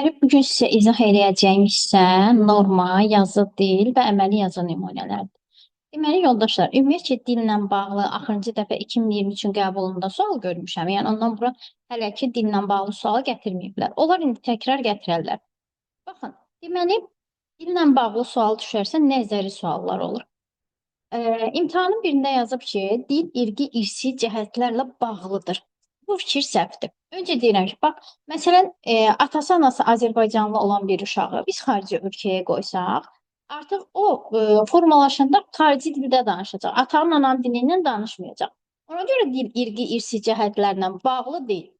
Deməli, bu gün sizə izah eləyəcəyim hissə norma, yazı, dil və əməli yazı nümunələridir. Deməli, yoldaşlar, ümumiyyətcə dillə bağlı axırıncı dəfə 2023-ün qəbulunda sual görmüşəm. Yəni, ondan bura hələ ki dillə bağlı sual gətirməyiblər. Onlar indi təkrar gətirərlər. Baxın, deməli, dillə bağlı sual düşərsə nəzəri suallar olur. İmtahanın birində yazıb ki, dil irqi, irsi cəhətlərlə bağlıdır. Bu fikir səhvdir. Öncə deyirəm ki, bax, məsələn, atası, anası Azərbaycanlı olan bir uşağı biz xarici ölkəyə qoysaq, artıq o formalaşanda xarici dildə danışacaq. Atanın, ananın dili ilə danışmayacaq. Ona görə dil irqi, irsi cəhətlərlə bağlı deyil.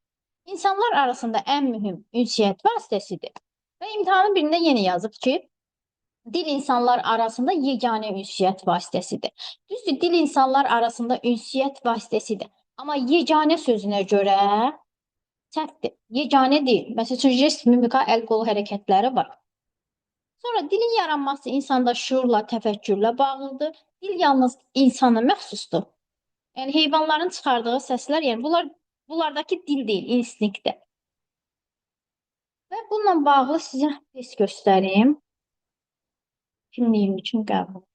İnsanlar arasında ən mühüm ünsiyyət vasitəsidir. Və imtahanın birində yenə yazıb ki, dil insanlar arasında yeganə ünsiyyət vasitəsidir. Düzdür, dil insanlar arasında ünsiyyət vasitəsidir. Amma yeganə sözünə görə səhvdir. Yeganə deyil. Məsəl üçün, jest, mimika, əl qolu hərəkətləri var. Sonra dilin yaranması insanda şüurla, təfəkkürlə bağlıdır. Dil yalnız insana məxsusdur. Yəni heyvanların çıxardığı səslər, yəni bunlardakı dil deyil, instinktdir. Və bununla bağlı sizə test göstərim. 2023-ün qəbul.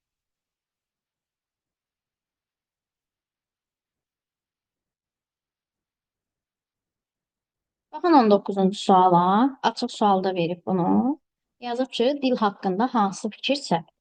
Baxın 19-cu suala. Açıq sualda verib bunu. Yazıb ki, dil haqqında hansı fikir səhvdir?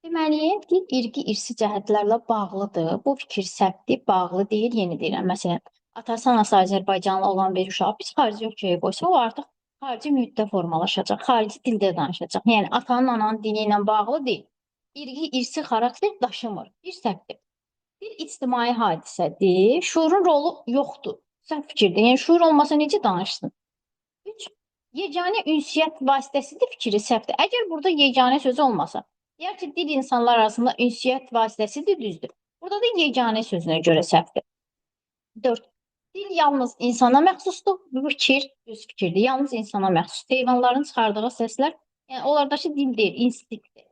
Deməli, dil irqi, irsi cəhətlərlə bağlıdır. Bu fikir səhvdir, bağlı deyil. Yeni deyirəm. Məsələn, atası, anası Azərbaycanlı olan bir uşağı biz xarici ölkəyə qoysaq, o artıq xarici mühitdə formalaşacaq, xarici dildə danışacaq. Yəni, atanın, ananın dili ilə bağlı deyil. İrqi, irsi xarakter daşımır. Bir səhvdir. Dil ictimai hadisədir. Şuurun rolu yoxdur. Səhv fikirdir. Yəni, şuur olmasa necə danışsın? 3. Yeganə ünsiyyət vasitəsidir fikri səhvdir. Əgər burada yeganə sözü olmasa, deyər ki, dil insanlar arasında ünsiyyət vasitəsidir, düzdür. Burada da yeganə sözünə görə səhvdir. 4. Dil yalnız insana məxsusdur. Bu fikir düz fikirdir. Yalnız insana məxsusdur. Heyvanların çıxardığı səslər, yəni onlardakı dil deyil, instinktdir.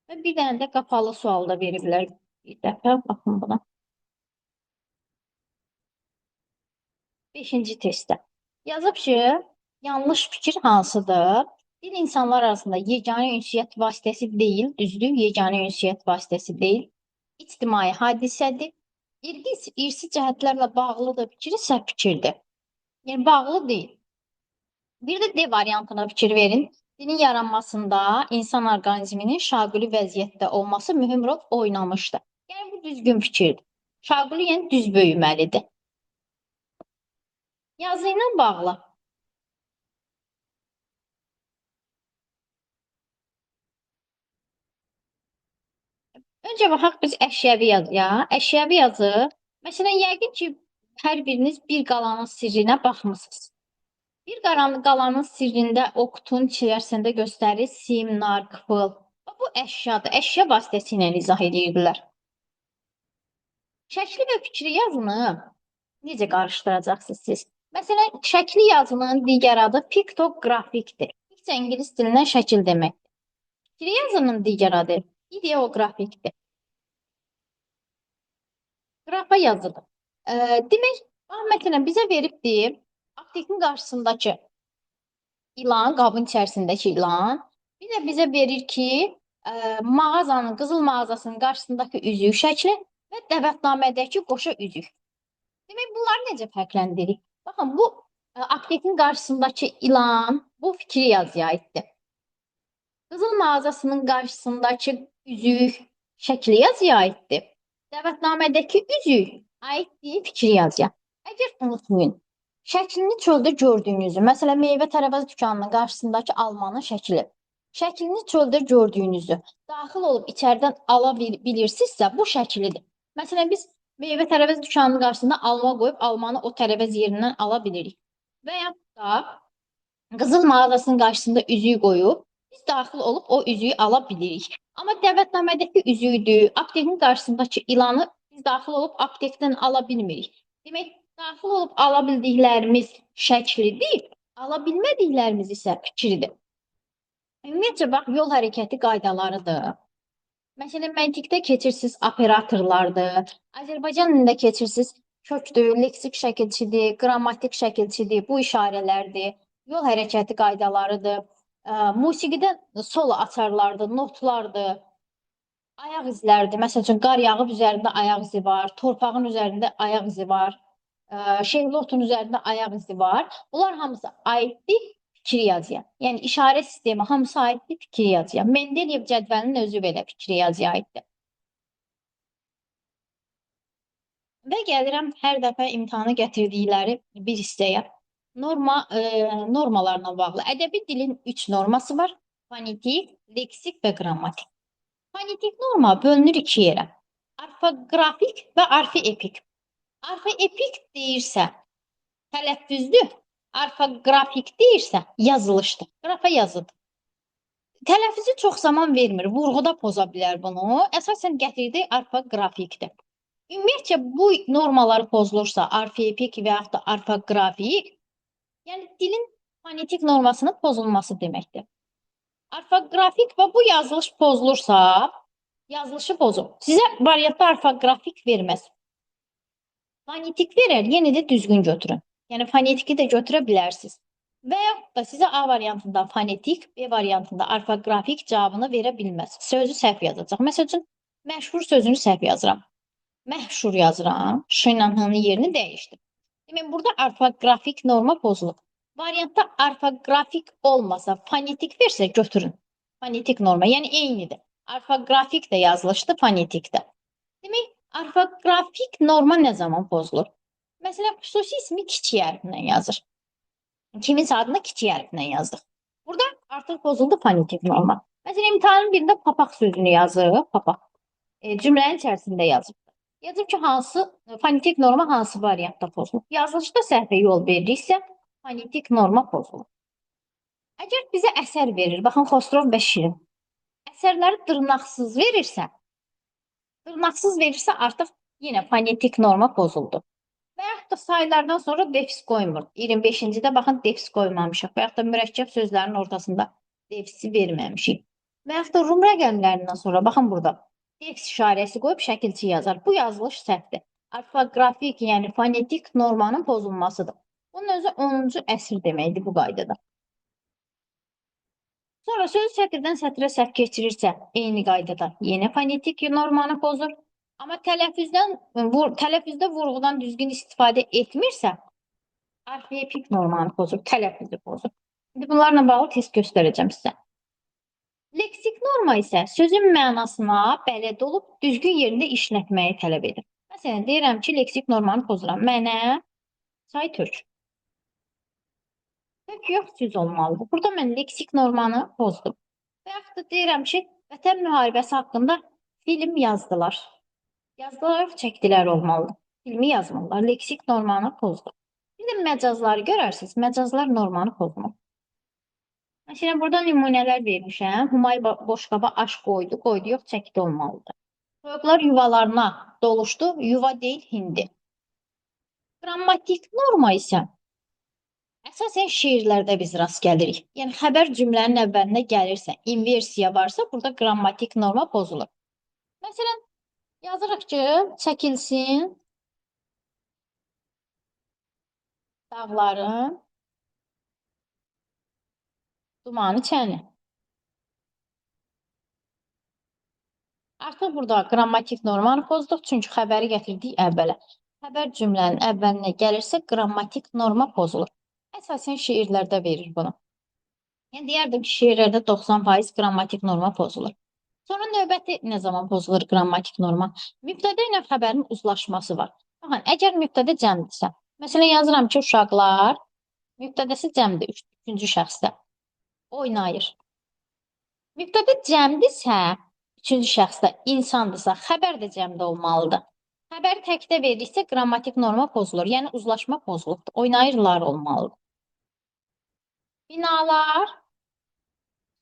Və bir dənə də qapalı sual da veriblər bir dəfə. Baxın buna. 5-ci testdə. Yazıb ki, yanlış fikir hansıdır? Dil insanlar arasında yeganə ünsiyyət vasitəsi deyil, düzdür, yeganə ünsiyyət vasitəsi deyil. İctimai hadisədir. İrqi, irsi cəhətlərlə bağlıdır fikri səhv fikirdir. Yəni, bağlı deyil. Bir də D variantına fikir verin. Dilin yaranmasında insan orqanizminin şaquli vəziyyətdə olması mühüm rol oynamışdır. Yəni, bu düzgün fikirdir. Şaquli, yəni düz böyüməlidir. Yazı ilə bağlı. Öncə baxaq biz əşyəvi yazıya. Əşyəvi yazı, məsələn, yəqin ki, hər biriniz bir qalanın sirrinə baxmısınız. Bir qalanın sirrində o qutunun içərisində göstərir sim, nar, qıfıl. Bu əşyadır. Əşya vasitəsilə izah edirdilər. Şəkli və fikri yazını necə qarışdıracaqsınız siz? Məsələn, şəkli yazının digər adı piktoqrafikdir. Pikcə ingilis dilindən şəkil deməkdir. Fikri yazının digər adı ideoqrafikdir. Qrafa yazıdır. Demək, bax, məsələn, bizə veribdir aptekin qarşısındakı ilan, qabın içərisindəki ilan. Bir də bizə verir ki, mağazanın, qızıl mağazasının qarşısındakı üzük şəkli və dəvətnamədəki qoşa üzük. Demək, bunları necə fərqləndirik? Baxın, bu aptekin qarşısındakı ilan, bu fikri yazıya aiddir. Qızıl mağazasının qarşısındakı üzük şəkli yazıya aiddir. Dəvətnamədəki üzük aiddir fikri yazıya. Əgər unutmayın, şəklini çöldə gördüyünüzü, məsələn, meyvə tərəvəz dükanının qarşısındakı almanın şəkli, şəklini çöldə gördüyünüzü daxil olub içəridən ala bilirsinizsə, bu şəklidir. Məsələn, biz meyvə tərəvəz dükanının qarşısında alma qoyub almanı o tərəvəz yerindən ala bilirik. Və yaxud da qızıl mağazasının qarşısında üzüyü qoyub biz daxil olub o üzüyü ala bilirik. Amma dəvətnamədəki üzüyüdür, aptekin qarşısındakı ilanı biz daxil olub aptekdən ala bilmirik. Demək, daxil olub ala bildiklərimiz şəklidir, ala bilmədiklərimiz isə fikridir. Ümumiyyətcə, bax, yol hərəkəti qaydalarıdır. Məsələn, məntiqdə keçirsiniz operatorlardır. Azərbaycan dilində keçirsiniz kökdür, leksik şəkilçidir, qrammatik şəkilçidir, bu işarələrdir. Yol hərəkəti qaydalarıdır. Musiqidə solo açarlardır, notlardır, ayaq izləridir. Məsəl üçün, qar yağıb üzərində ayaq izi var, torpağın üzərində ayaq izi var, şeylotun üzərində ayaq izi var. Bunlar hamısı aiddir fikri yazıya. Yəni, işarə sistemi hamısı aiddir fikri yazıya. Mendeleyev cədvəlinin özü belə fikri yazıya aiddir. Və gəlirəm hər dəfə imtahana gətirdikləri bir hissəyə. Normalarla bağlı. Ədəbi dilin 3 norması var. Fonetik, leksik və qrammatik. Fonetik norma bölünür iki yerə. Orfoqrafik və orfoepik. Orfoepik deyirsə tələffüzdür, orfoqrafik deyirsə yazılışdır. Qrafa yazıdır. Tələffüzü çox zaman vermir, vurğuda poza bilər bunu. Əsasən gətirdiyi orfoqrafikdir. Ümumiyyətcə, bu normalar pozulursa, orfoepik və yaxud da orfoqrafik, yəni dilin fonetik normasının pozulması deməkdir. Orfoqrafik və bu yazılış pozulursa, yazılışı pozur. Sizə variantda orfoqrafik verməz. Fonetik verər, yenə də düzgün götürün. Yəni fonetiki də götürə bilərsiniz. Və yaxud da sizə A variantında fonetik, B variantında orfoqrafik cavabını verə bilməz. Sözü səhv yazacaq. Məsəl üçün, məşhur sözünü səhv yazıram. Məhşur yazıram. Ş ilə H-nın yerini dəyişdim. Demək, burada orfoqrafik norma pozulub. Variantda orfoqrafik olmasa, fonetik versə götürün. Fonetik norma, yəni eynidir. Orfoqrafik də yazılışdı, fonetik də. Demək, orfoqrafik norma nə zaman pozulur? Məsələn, xüsusi ismi kiçik hərflə yazır. Kiminsə adını kiçik hərflə yazdıq. Burada artıq pozuldu fonetik norma. Məsələn, imtahanın birində papaq sözünü yazır, papaq. Cümlənin içərisində yazıb. Yazıb ki, hansı fonetik norma hansı variantda pozulub. Yazılışda səhvə yol veririksə, fonetik norma pozulur. Əgər bizə əsər verir, baxın, Xosrov və Şirin. Əsərləri dırnaqsız verirsə, artıq yenə fonetik norma pozuldu. Və yaxud da saylardan sonra defis qoymur. 25-cidə baxın, defis qoymamışıq. Və yaxud da mürəkkəb sözlərin ortasında defisi verməmişik. Və yaxud da rum rəqəmlərindən sonra, baxın burada, defis işarəsi qoyub şəkilçi yazar. Bu yazılış səhvdir. Orfoqrafik, yəni fonetik normanın pozulmasıdır. Bunun özü 10-cu əsr deməkdir bu qaydada. Sonra sözü sətirdən sətrə səhv keçirirsə, eyni qaydada yenə fonetik normanı pozur. Amma tələffüzdə vurğudan düzgün istifadə etmirsə, orfoepik normanı pozur, tələffüzü pozur. İndi bunlarla bağlı test göstərəcəm sizə. Leksik norma isə sözün mənasına bələd olub düzgün yerində işlətməyi tələb edir. Məsələn, deyirəm ki, leksik normanı pozuram. Mənə çay tök. Tök yox, süz olmalıdır. Burada mən leksik normanı pozdum. Və yaxud da deyirəm ki, Vətən müharibəsi haqqında film yazdılar. Yazdılar, çəkdilər olmalıdır. Filmi yazmalılar. Leksik normanı pozdum. Bir də məcazları görərsiniz. Məcazlar normanı pozmur. Məsələn, burada nümunələr vermişəm. Humay boşqaba aş qoydu. Qoydu, yox, çəkdi olmalıdır. Toyuqlar yuvalarına doluşdu. Yuva deyil, hindi. Qrammatik norma isə əsasən şeirlərdə biz rast gəlirik. Yəni, xəbər cümlənin əvvəlinə gəlirsə, inversiya varsa, burada qrammatik norma pozulur. Məsələn, yazırıq ki, çəkilsin dağların dumanı çəni. Artıq burada qrammatik normanı pozduq, çünki xəbəri gətirdik əvvələ. Xəbər cümlənin əvvəlinə gəlirsə, qrammatik norma pozulur. Əsasən şeirlərdə verir bunu. Yəni, deyərdim ki, şeirlərdə 90% qrammatik norma pozulur. Sonra növbəti nə zaman pozulur qrammatik norma? Mübtədə ilə xəbərin uzlaşması var. Baxın, əgər mübtədə cəmdirsə, məsələn, yazıram ki, uşaqlar, mübtədəsi cəmdir, üçüncü şəxsdə, oynayır. Mübtədə cəmdirsə, üçüncü şəxsdə insandırsa, xəbər də cəmdə olmalıdır. Xəbəri təkdə veririksə, qrammatik norma pozulur. Yəni, uzlaşma pozulubdur. Oynayırlar olmalıdır. Binalar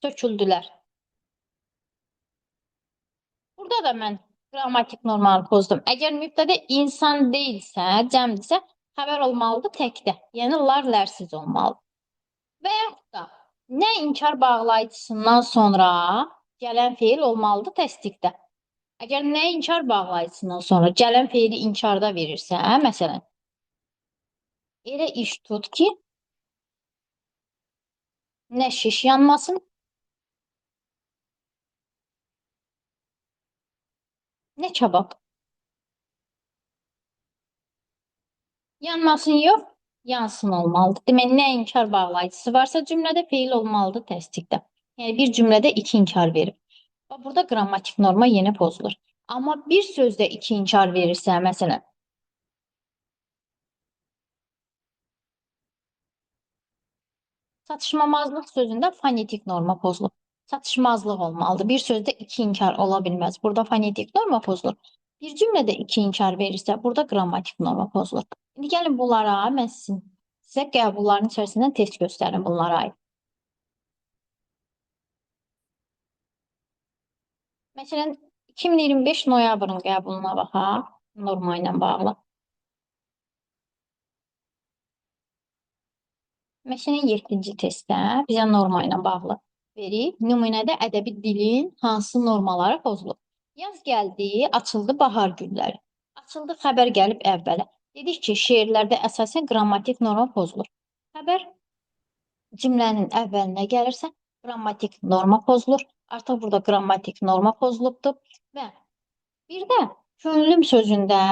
söküldülər. Burada da mən qrammatik normanı pozdum. Əgər mübtədə insan deyilsə, cəmdirsə, xəbər olmalıdır təkdə. Yəni, lar lərsiz olmalıdır. Və yaxud da nə inkar bağlayıcısından sonra gələn feil olmalıdır təsdiqdə. Əgər nə inkar bağlayıcısından sonra gələn feili inkarda verirsə, məsələn, elə iş tut ki, Nə şiş yanmasın, nə kabab. Yanmasın yox, yansın olmalıdır. Demək, nə inkar bağlayıcısı varsa cümlədə feil olmalıdır təsdiqdə. Yəni, bir cümlədə iki inkar verib. Bax, burada qrammatik norma yenə pozulur. Amma bir sözdə iki inkar verirsə, məsələn, çatışmamazlıq sözündə fonetik norma pozulur. Çatışmazlıq olmalıdır. Bir sözdə iki inkar ola bilməz. Burada fonetik norma pozulur. Bir cümlədə iki inkar verirsə, burada qrammatik norma pozulur. İndi gəlin bunlara, mən sizə qəbulların içərisindən test göstərim bunlara aid. Məsələn, 2025 noyabrın qəbuluna baxaq, norma ilə bağlı. Məsələn, 7-ci testdə bizə norma ilə bağlı verib. Nümunədə ədəbi dilin hansı normaları pozulub? Yaz gəldi, açıldı bahar gülləri. Açıldı, xəbər gəlib əvvələ. Dedik ki, şeirlərdə əsasən qrammatik norma pozulur. Xəbər cümlənin əvvəlinə gəlirsə, qrammatik norma pozulur. Artıq burada qrammatik norma pozulubdur. Və bir də könlüm sözündə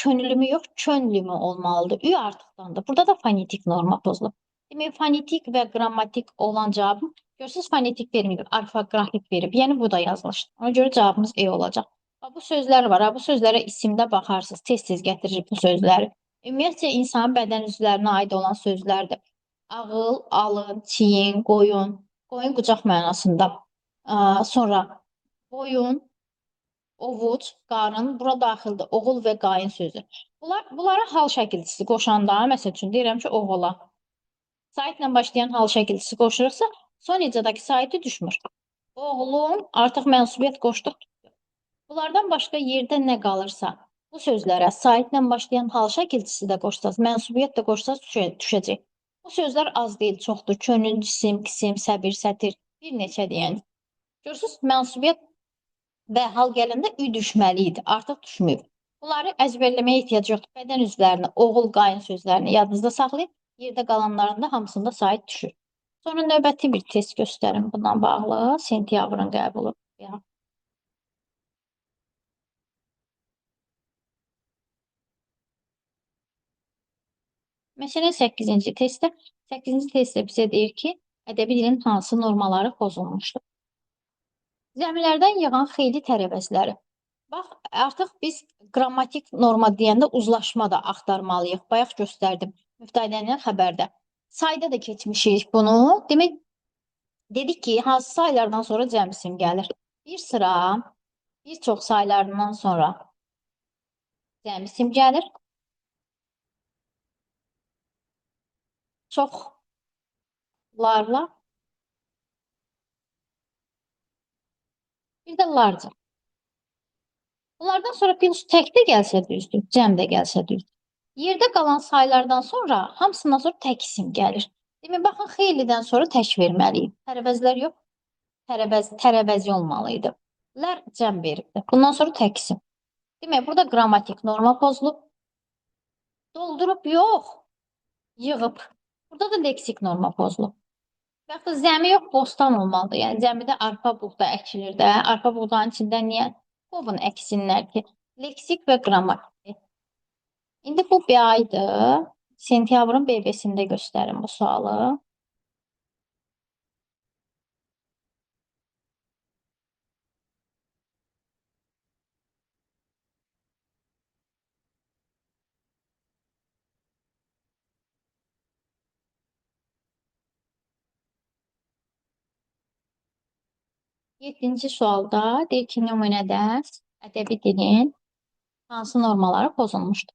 könlümü yox, könlümü olmalıdır. Ü artıqdandır. Burada da fonetik norma pozulub. Demək, fonetik və qrammatik olan cavabım, görürsünüz, fonetik verməyib, orfoqrafik verib. Yəni, bu da yazılışdır. Ona görə cavabımız E olacaq. Bax, bu sözlər var. Ha, bu sözlərə isimdə baxarsınız. Tez-tez gətirir bu sözləri. Ümumiyyətcə, insanın bədən üzvlərinə aid olan sözlərdir. Ağıl, alın, çiyin, qoyun. Qoyun qucaq mənasında. Sonra boyun, ovuc, qarın, bura daxildir. Oğul və qayın sözü. Bunlara hal şəkilçisi qoşanda, məsəl üçün, deyirəm ki, oğula. Saitlə başlayan hal şəkilçisi qoşuruqsa, son hecadakı saiti düşmür. Oğlum, artıq mənsubiyyət qoşduq. Bunlardan başqa yerdə nə qalırsa, bu sözlərə saitlə başlayan hal şəkilçisi də qoşsaz, mənsubiyyət də qoşsaz düşəcək. Bu sözlər az deyil, çoxdur. Könül, cisim, kisim, səbir, sətir, bir neçədir yəni. Görürsünüz, mənsubiyyət və hal gələndə ü düşməli idi, artıq düşməyib. Bunları əzbərləməyə ehtiyac yoxdur. Bədən üzvlərini, oğul, qayın sözlərini yadınızda saxlayın. Yerdə qalanlarında hamısında sait düşür. Sonra növbəti bir test göstərim bundan bağlı. Sentyabrın qəbulu. Məsələn, 8-ci testdə. 8-ci testdə bizə deyir ki, ədəbi dilin hansı normaları pozulmuşdur? Zəmilərdən yığan xeyli tərəvəzləri. Bax, artıq biz qrammatik norma deyəndə uzlaşma da axtarmalıyıq. Bayaq göstərdim. Müftədənin xəbərdə. Sayda da keçmişik bunu. Demək, dedik ki, hansı saylardan sonra cəm isim gəlir? Bir sıra, bir çox saylarından sonra cəm isim gəlir. Çoxlarla, bir də larca. Bunlardan sonra plus tək də gəlsə düzdür, cəm də gəlsə düzdür. Yerdə qalan saylardan sonra hamısından sonra tək isim gəlir. Demək, baxın, xeylidən sonra tək verməliyik. Tərəvəzlər yox, tərəvəzi olmalı idi. Lər cəm veribdir. Bundan sonra tək isim. Demək, burada qrammatik norma pozulub. Doldurub yox, yığıb. Burada da leksik norma pozulub. Və yaxud da zəmi yox, bostan olmalıdır. Yəni, zəmidə arpa buğda əkilir də. Arpa buğdanın içində niyə qovun əksinlər ki? Leksik və qrammatik. İndi bu bir aydır. Sentyabrın BB-sində göstərim bu sualı. Yeddinci sualda deyir ki, nümunədə ədəbi dilin hansı normaları pozulmuşdur?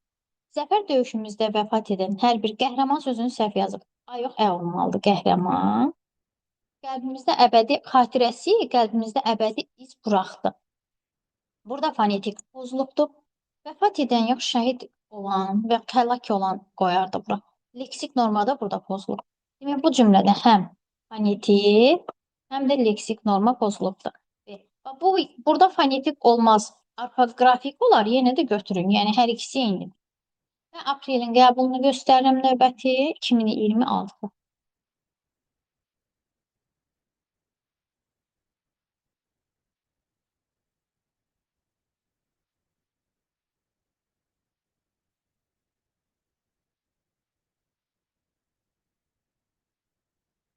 Zəfər döyüşümüzdə vəfat edən hər bir qəhrəman sözünü səhv yazıb. A yox, ə olmalıdır qəhrəman. Qəlbimizdə əbədi xatirəsi, qəlbimizdə əbədi iz buraxdı. Burada fonetik pozulubdur. Vəfat edən yox, şəhid olan və həlak olan qoyardı bura. Leksik normada burada pozulub. Demək, bu cümlədə həm fonetik, həm də leksik norma pozulubdur. Bu, burada fonetik olmaz. Orfoqrafik olar, yenə də götürün. Yəni, hər ikisi eynidir. Və aprelin qəbulunu göstərirəm növbəti 2026.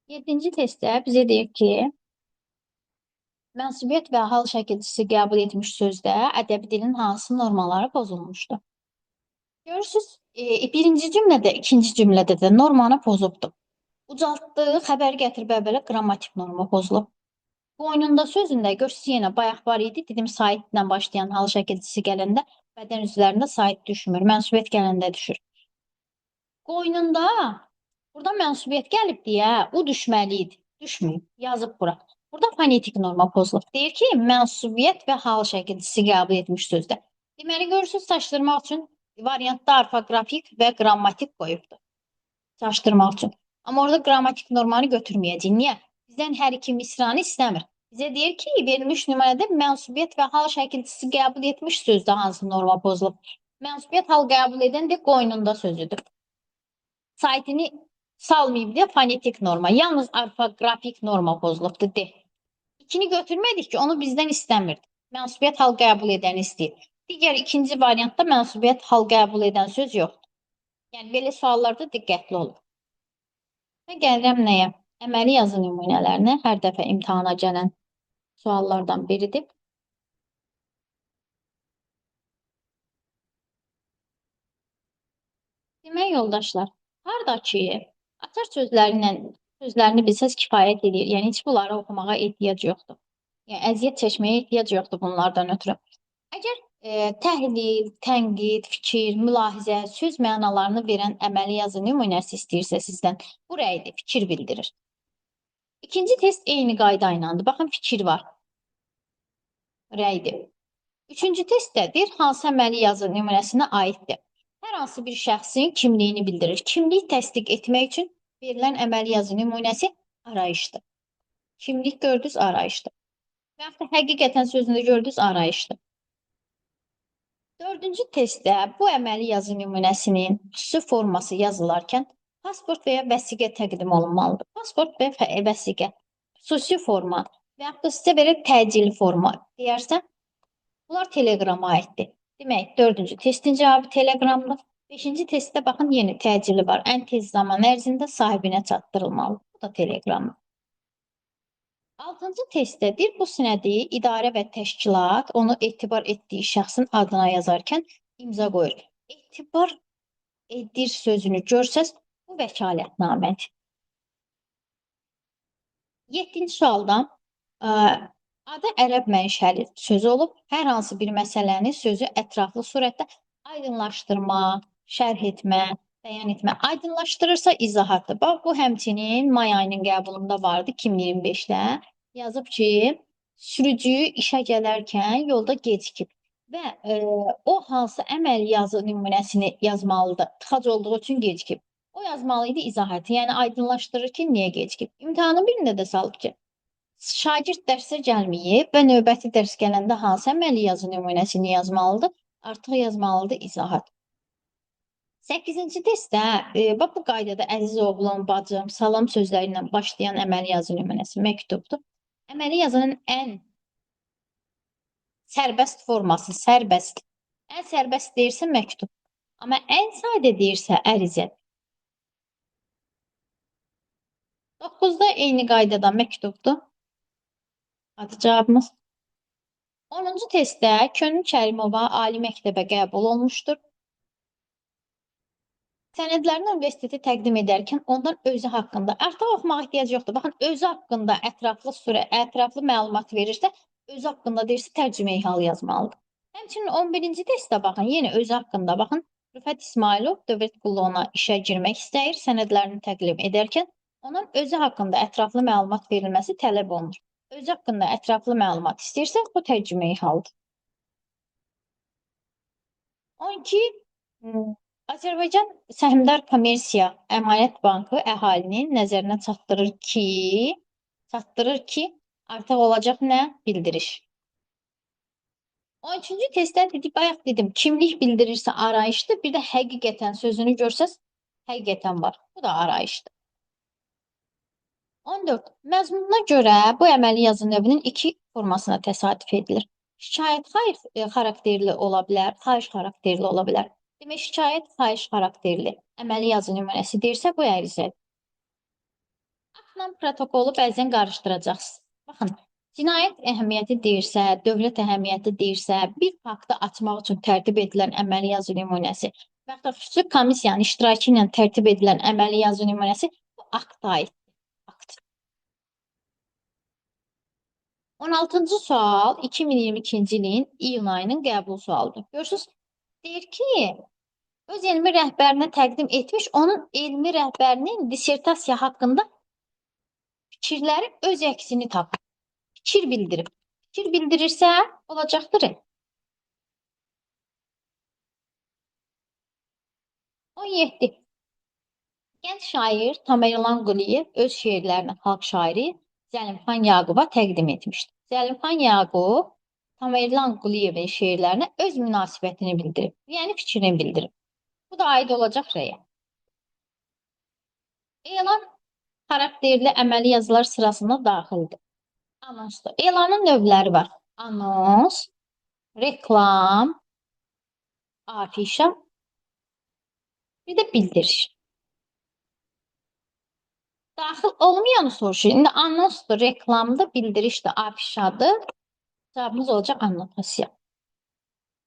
7-ci testdə bizə deyir ki, mənsubiyyət və hal şəkilçisi qəbul etmiş sözdə ədəbi dilin hansı normaları pozulmuşdu? Görürsünüz, birinci cümlədə, ikinci cümlədə də normanı pozubdur. Ucaltdığı xəbər gətirib əvvələ qrammatik norma pozulub. Qoynunda sözündə görürsünüz yenə bayaq var idi. Dedim saitlə başlayan hal şəkilçisi gələndə bədən üzvlərində sait düşmür. Mənsubiyyət gələndə düşür. Qoynunda burada mənsubiyyət gəlib deyə u düşməli idi. Düşməyib. Yazıb bura. Burada fonetik norma pozulub. Deyir ki, mənsubiyyət və hal şəkilçisi qəbul etmiş sözdə. Deməli, görürsünüz, çaşdırmaq üçün variantda orfoqrafik və qrammatik qoyubdur. Çaşdırmaq üçün. Amma orada qrammatik normanı götürməyəcək. Niyə? Bizdən hər iki misranı istəmir. Bizə deyir ki, verilmiş nümunədə mənsubiyyət və hal şəkilçisi qəbul etmiş sözdə hansı norma pozulub? Mənsubiyyət hal qəbul edən də qoynunda sözüdür. Saitini salmayıb deyə fonetik norma. Yalnız orfoqrafik norma pozulubdur. De. İkini götürmədik ki, onu bizdən istəmirdi. Mənsubiyyət hal qəbul edəni istəyir. Digər ikinci variantda mənsubiyyət hal qəbul edən söz yoxdur. Yəni, belə suallarda diqqətli olun. Və gəlirəm nəyə? Əməli yazı nümunələrinə hər dəfə imtahana gələn suallardan biridir. Demək yoldaşlar, harda ki, açar sözlərini bilsəz kifayət edir. Yəni, heç bunları oxumağa ehtiyac yoxdur. Yəni, əziyyət çəkməyə ehtiyac yoxdur bunlardan ötürü. Əgər təhlil, tənqid, fikir, mülahizə, söz mənalarını verən əməli yazı nümunəsi istəyirsə sizdən, bu rəydir, fikir bildirir. İkinci test eyni qayda iləndir. Baxın, fikir var. Rəydir. Üçüncü testdə deyir, hansı əməli yazı nümunəsinə aiddir. Hər hansı bir şəxsin kimliyini bildirir. Kimlik təsdiq etmək üçün verilən əməli yazı nümunəsi arayışdır. Kimlik gördünüz, arayışdır. Və yaxud da həqiqətən sözünü gördünüz, arayışdır. Dördüncü testdə bu əməli yazı nümunəsinin xüsusi forması yazılarkən pasport və ya vəsiqə təqdim olunmalıdır. Pasport və vəsiqə, xüsusi forma və yaxud da sizə verir təcili forma deyərsə, bunlar Telegrama aiddir. Demək, dördüncü testin cavabı Telegramdır. Beşinci testdə baxın, yeni təcili var. Ən tez zaman ərzində sahibinə çatdırılmalı. Bu da Telegramdır. Altıncı testdə deyir, bu sənədi idarə və təşkilat onu etibar etdiyi şəxsin adına yazarkən imza qoyur. Etibar edir sözünü görsəz, bu vəkalətnamədir. Yeddinci sualda adı ərəb mənşəli sözü olub, hər hansı bir məsələni sözü ətraflı surətdə aydınlaşdırma, şərh etmə, bəyan etmə. Aydınlaşdırırsa izahatdır. Bax, bu həmçinin may ayının qəbulunda vardı 2025-də. Yazıb ki, sürücü işə gələrkən yolda gecikib və o hansı əməl yazı nümunəsini yazmalıdır. Tıxac olduğu üçün gecikib. O yazmalı idi izahatı. Yəni aydınlaşdırır ki, niyə gecikib. İmtahanın birində də salıb ki, şagird dərsə gəlməyib və növbəti dərs gələndə hansı əməli yazı nümunəsini yazmalıdır? Artıq yazmalıdır izahat. 8-ci testdə, bax bu qaydada əziz oğlum, bacım, salam sözləri ilə başlayan əməli yazı nümunəsi məktubdur. Əməli yazının ən sərbəst forması, sərbəst. Ən sərbəst deyirsə məktub. Amma ən sadə deyirsə ərizə. 9-da eyni qaydada məktubdur. Adı cavabımız. 10-cu testdə Könül Kərimova ali məktəbə qəbul olmuşdur. Sənədlərini universitetə təqdim edərkən ondan özü haqqında, artıq oxumağa ehtiyac yoxdur. Baxın, özü haqqında ətraflı məlumat verirsə, özü haqqında deyirsə, tərcümeyi hal yazmalıdır. Həmçinin 11-ci testdə baxın, yenə özü haqqında baxın. Rüfət İsmailov dövlət qulluğuna işə girmək istəyir, sənədlərini təqdim edərkən onun özü haqqında ətraflı məlumat verilməsi tələb olunur. Özü haqqında ətraflı məlumat istəyirsə, bu tərcümeyi haldır. 12. Azərbaycan Səhmdar Kommersiya Əmanət Bankı əhalinin nəzərinə çatdırır ki, artıq olacaq nə? Bildiriş. 13-cü testdə dedik, bayaq dedim, kimlik bildirirsə arayışdır. Bir də həqiqətən sözünü görsəz, həqiqətən var. Bu da arayışdır. 14. Məzmununa görə bu əməli yazı növünün iki formasına təsadüf edilir. Şikayət xarakterli ola bilər, xahiş xarakterli ola bilər. Demək, şikayət xahiş xarakterli əməli yazı nümunəsi deyirsə, bu ərizədir. Aktnamə Aktla protokolu bəzən qarışdıracaqsınız. Baxın, cinayət əhəmiyyəti deyirsə, dövlət əhəmiyyəti deyirsə, bir faktı açmaq üçün tərtib edilən əməli yazı nümunəsi və yaxud da xüsusi komissiyanın iştirakı ilə tərtib edilən əməli yazı nümunəsi bu akta aiddir. Akt. 16-cı sual 2022-ci ilin iyun ayının qəbul sualıdır. Görürsünüz, deyir ki, öz elmi rəhbərinə təqdim etmiş, onun elmi rəhbərinin dissertasiya haqqında fikirləri öz əksini tapır. Fikir bildirib. Fikir bildirirsə, olacaqdır. 17. Gənc şair Tamerlan Quliyev öz şeirlərini xalq şairi Zəlimxan Yaquba təqdim etmişdi. Zəlimxan Yaqub Tamerlan Quliyevin şeirlərinə öz münasibətini bildirib, yəni fikrini bildirib. Bu da aid olacaq rəyə. Elan xarakterli əməli yazılar sırasına daxildir. Anonsdur. Elanın növləri var. Anons, reklam, afişa, bir də bildiriş. Daxil olmayanı soruşur. İndi anonsdur, reklamdır, bildirişdir, afişadır. Cavabımız olacaq annotasiya.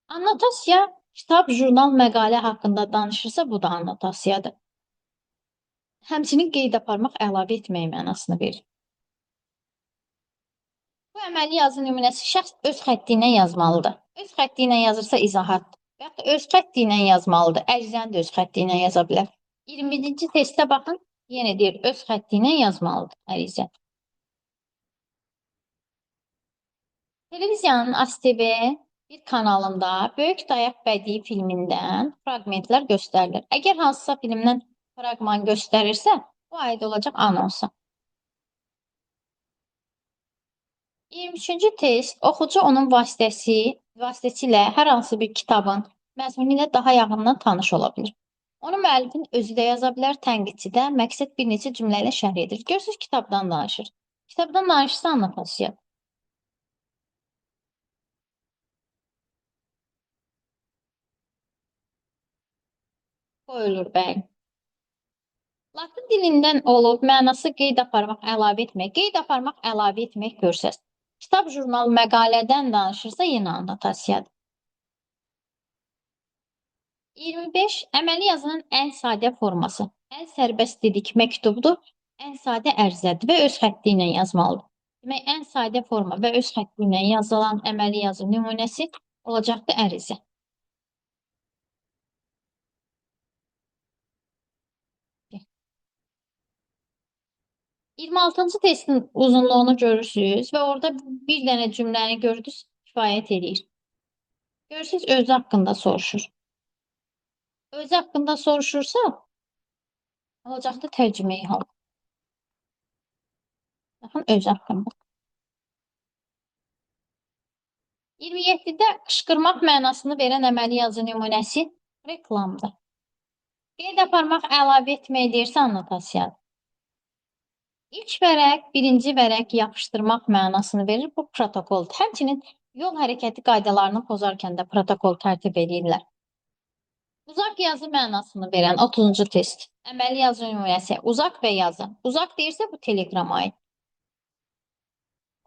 Annotasiya kitab, jurnal, məqalə haqqında danışırsa, bu da annotasiyadır. Həmçinin qeyd aparmaq, əlavə etmək mənasını verir. Bu əməli yazı nümunəsi şəxs öz xətti ilə yazmalıdır. Öz xətti ilə yazırsa izahatdır. Və yaxud da öz xətti ilə yazmalıdır. Ərizəni də öz xətti ilə yaza bilər. 21-ci testə baxın. Yenə deyir, öz xətti ilə yazmalıdır ərizə. Televiziyanın ASTV bir kanalında Böyük Dayaq bədii filmindən fraqmentlər göstərilir. Əgər hansısa filmdən fraqman göstərirsə, bu aid olacaq anonsa. 23-cü test, oxucu onun vasitəsilə hər hansı bir kitabın məzmunu ilə daha yaxından tanış ola bilir. Onu müəllifin özü də yaza bilər, tənqidçi də, məqsəd bir neçə cümlə ilə şərh edir. Görürsünüz, kitabdan danışır. Kitabdan danışırsa annotasiya. Qoyulur, bəli. Latın dilindən olub, mənası qeyd aparmaq, əlavə etmək. Qeyd aparmaq, əlavə etmək görsəz. Kitab, jurnal, məqalədən danışırsa yenə annotasiyadır. 25. Əməli yazının ən sadə forması. Ən sərbəst dedik məktubdur, ən sadə ərizədir və öz xətti ilə yazmalıdır. Demək, ən sadə forma və öz xətti ilə yazılan əməli yazı nümunəsi olacaqdır ərizə. 26-cı testin uzunluğunu görürsünüz və orada bir dənə cümləni gördünüz, kifayət eləyir. Görürsünüz, özü haqqında soruşur. Özü haqqında soruşursa, olacaqdır tərcümeyi hal. Baxın, özü haqqında. 27-də qışqırmaq mənasını verən əməli yazı nümunəsi reklamdır. Qeyd aparmaq, əlavə etmək deyirsə annotasiyadır. İlk vərəq, birinci vərəq yapışdırmaq mənasını verir. Bu protokoldur. Həmçinin yol hərəkəti qaydalarını pozarkən də protokol tərtib edirlər. Uzaq yazı mənasını verən 30-cu test. Əməli yazı nümunəsi uzaq və yazı. Uzaq deyirsə bu Telegrama aid.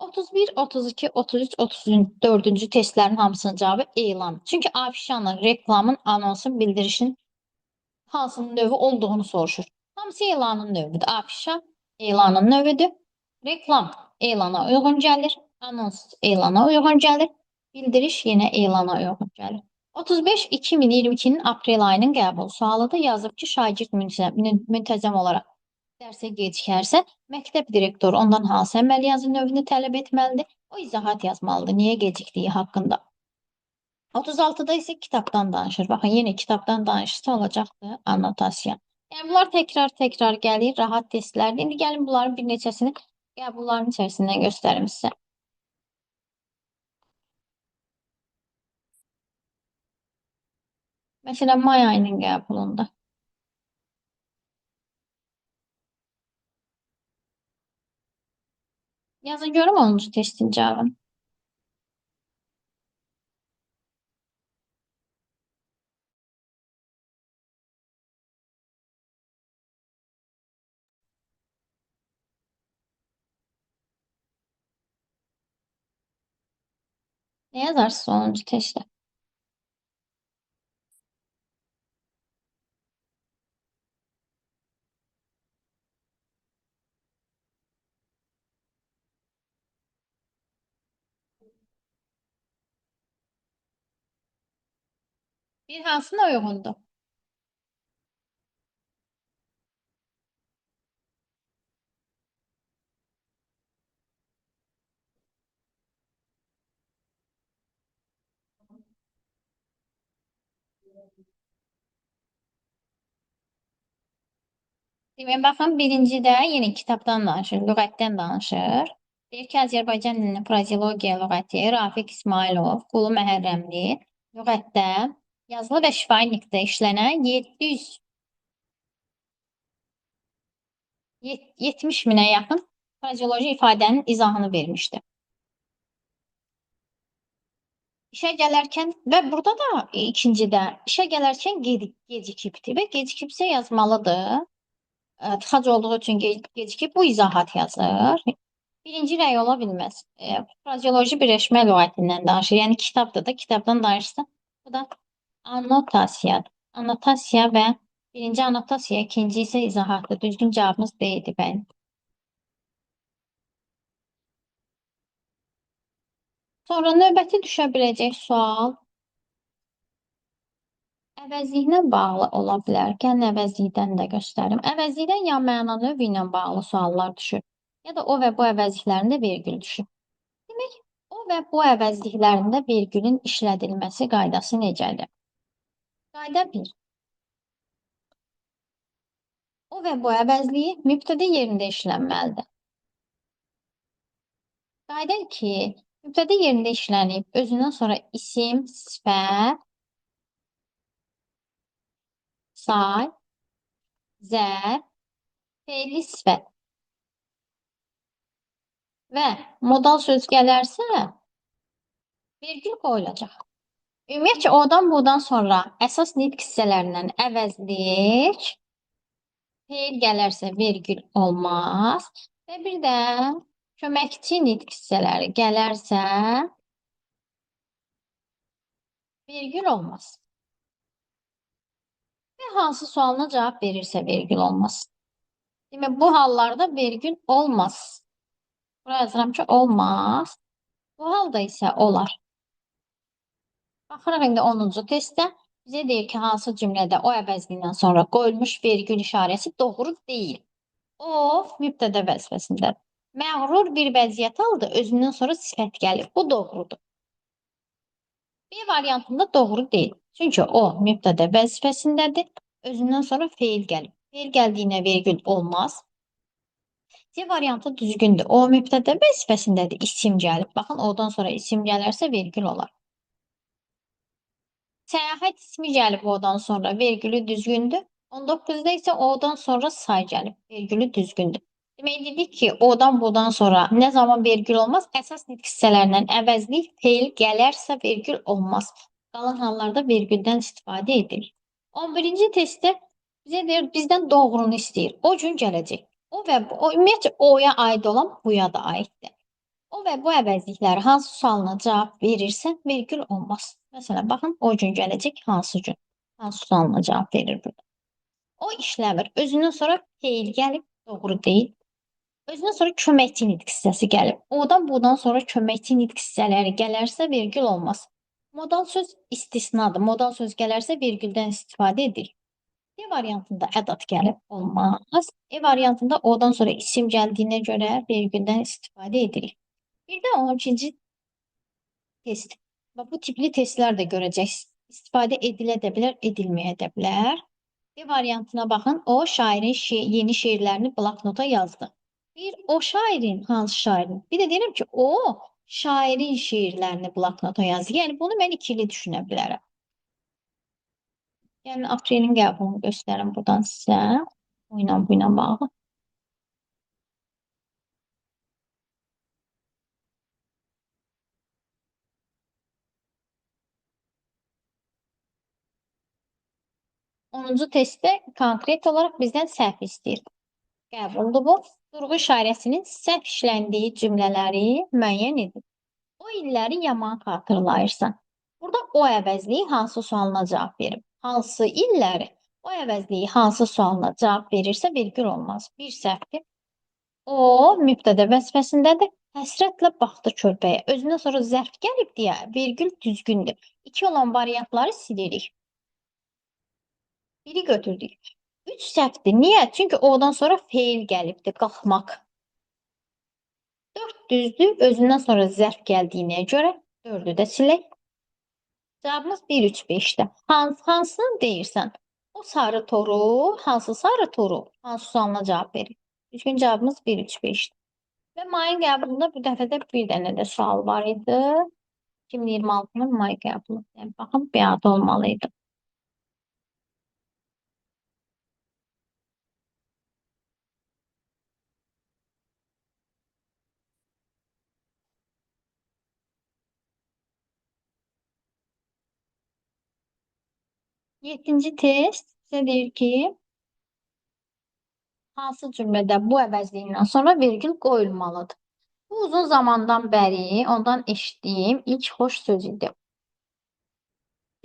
31, 32, 33, 34-cü testlərin hamısının cavabı elan. Çünki afişanın, reklamın, anonsun, bildirişin hansının növü olduğunu soruşur. Hamısı elanın növüdür. Afişa elanın növüdür. Reklam elana uyğun gəlir. Anons elana uyğun gəlir. Bildiriş yenə elana uyğun gəlir. 35 2022-nin aprel ayının qəbul sualıdır. Yazıb ki, şagird müntəzəm olaraq dərsə gecikərsə, məktəb direktoru ondan hansı əməli yazı növünü tələb etməlidir? O izahat yazmalıdır, niyə gecikdiyi haqqında. 36-da isə kitabdan danışır. Baxın, yenə kitabdan danışırsa olacaqdır annotasiya. Yəni, bunlar təkrar-təkrar gəlir, rahat testlərdir. İndi gəlin bunların bir neçəsini qəbulların içərisindən göstərim sizə. Məsələn, may ayının qəbulunda. Yazın görüm 10-cu testin cavabını. Nə yazarsınız 10-cu testdə? Bir hansına uyğundur? Demək, baxın, birincidə yenə kitabdan danışır, lüğətdən danışır. Deyir ki, Azərbaycan dilinin frazeologiya lüğəti Rafiq İsmayılov, Qulu Məhərrəmli lüğətdə yazılı və şifahi nitqdə işlənən 770 minə yaxın frazeoloji ifadənin izahını vermişdi. İşə gələrkən və burada da ikincidə işə gələrkən gecikibdi və gecikibsə yazmalıdır. Tıxac olduğu üçün gecikib bu izahat yazır. Birinci rəy ola bilməz. Frazeoloji birləşmə lüğətindən danışır. Yəni kitabdır da, kitabdan danışsa bu da annotasiyadır. Annotasiya və birinci annotasiya, ikinci isə izahatdır. Düzgün cavabımız D idi, bəli. Sonra növbəti düşə biləcək sual əvəzliklə bağlı ola bilər. Gəlin əvəzlikdən də göstərim. Əvəzlikdən ya məna növü ilə bağlı suallar düşür, ya da o və bu əvəzliklərində vergül düşür. Demək, o və bu əvəzliklərində vergülün işlədilməsi qaydası necədir? Qayda 1. O və bu əvəzliyi mübtədə yerində işlənməlidir. Qayda 2. Mübtədə yerində işlənib, özündən sonra isim, sifət, say, zərf, fe'li sifət və modal söz gələrsə, vergül qoyulacaq. Ümumiyyətcə, odan budan sonra əsas nitq hissələrindən əvəzlik, fe'l gələrsə vergül olmaz və bir də köməkçi nitq hissələri gələrsə vergül olmaz. Və hansı sualına cavab verirsə vergül olmaz. Demək, bu hallarda vergül olmaz. Buraya yazıram ki, olmaz. Bu halda isə olar. Baxırıq indi 10-cu testdə. Bizə deyir ki, hansı cümlədə o əvəzliyindən sonra qoyulmuş vergül işarəsi doğru deyil. O, mübtədə vəzifəsindədir. Məğrur bir vəziyyət aldı, özündən sonra sifət gəlir. Bu doğrudur. B variantında doğru deyil. Çünki o, mübtədə vəzifəsindədir. Özündən sonra feil gəlir. Feil gəldiyinə vergül olmaz. C variantı düzgündür. O, mübtədə vəzifəsindədir. İsim gəlib. Baxın, odan sonra isim gələrsə vergül olar. Səyahət ismi gəlib odan sonra vergülü düzgündür. 19-da isə odan sonra say gəlib. Vergülü düzgündür. Demək, dedik ki, odan budan sonra nə zaman vergül olmaz? Əsas nitq hissələrindən əvəzlik feil gələrsə vergül olmaz. Qalan hallarda vergüldən istifadə edilir. 11-ci testdə bizə deyir, bizdən doğrunu istəyir. O gün gələcək. O və bu, o, ümumiyyətcə, oya aid olan buya da aiddir. O və bu əvəzlikləri hansı sualına cavab verirsə, vergül olmaz. Məsələn, baxın, o gün gələcək, hansı gün? Hansı sualına cavab verir burada? O işləmir. Özündən sonra feil gəlib, doğru deyil. Özündən sonra köməkçi nitq hissəsi gəlib. Odan budan sonra köməkçi nitq hissələri gələrsə, vergül olmaz. Modal söz istisnadır. Modal söz gələrsə, vergüldən istifadə edilir. D variantında ədat gəlib, olmaz. E variantında odan sonra isim gəldiyinə görə vergüldən istifadə edilir. Bir də 12-ci test. Bax, bu tipli testlər də görəcəksiniz. İstifadə edilə də bilər, edilməyə də bilər. D variantına baxın. O, şairin yeni şeirlərini bloknota yazdı. Bir, o şairin, hansı şairin? Bir də deyirəm ki, o şairin şeirlərini bloknota yazdı. Yəni, bunu mən ikili düşünə bilərəm. Yəni, aprelin qəbulunu göstərim buradan sizə. Bu ilə, bu ilə bağlı. Onuncu testdə konkret olaraq bizdən səhv istəyir. Qəbuldur bu. Durğu işarəsinin səhv işləndiyi cümlələri müəyyən edir. O O illəri yaman xatırlayırsan. Burada o əvəzliyi hansı sualına cavab verib? Hansı illəri? O əvəzliyi hansı sualına cavab verirsə vergül olmaz. Bir səhvdir. O mübtədə vəzifəsindədir. Həsrətlə baxdı körpəyə. Özündən sonra zərf gəlib deyə vergül düzgündür. 2 olan variantları silirik. 1-i götürdük. 3 səhvdir. Niyə? Çünki o'dan sonra feil gəlibdir. Qalxmaq. 4 düzdür. Özündən sonra zərf gəldiyinə görə 4-ü də silək. Cavabımız 1, 3, 5-dir. Hansını deyirsən? O sarı toru, hansı sarı toru? Hansı sualına cavab verir? Düzgün cavabımız 1, 3, 5-dir. Və mayın qəbulunda bu dəfə də bir dənə də sual var idi. 2026-nın may qəbulu. Yəni, baxın, biada olmalıydı. Yeddinci test bizə deyir ki, hansı cümlədə bu əvəzliyindən sonra vergül qoyulmalıdır? Bu uzun zamandan bəri ondan eşitdiyim ilk xoş söz idi.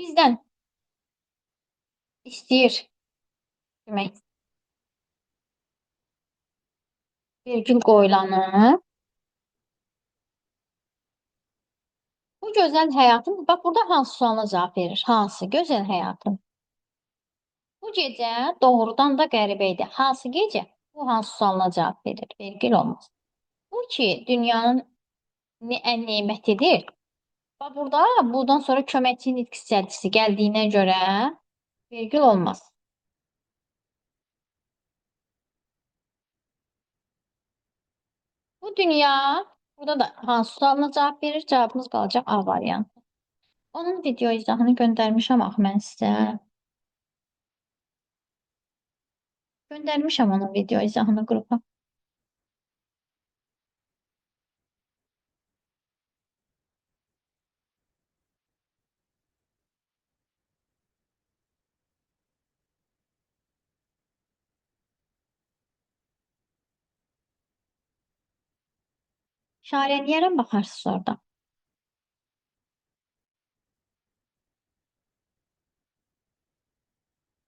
Bizdən istəyir demək, vergül qoyulanı. Bu gözəl həyatın, bax burada hansı sualına cavab verir? Hansı gözəl həyatın? Bu gecə doğrudan da qəribə idi. Hansı gecə? Bu hansı sualına cavab verir? Vergül olmaz. Bu ki, dünyanın ən nemətidir. Bax burada, bundan sonra köməkçi nitq hissəcisi gəldiyinə görə vergül olmaz. Bu dünya, burada da hansı sualına cavab verir? Cavabımız qalacaq A variantı. Onun video izahını göndərmişəm axı mən sizə. Göndərmişəm onun video izahını qrupa. İşarələyərəm, baxarsınız orada.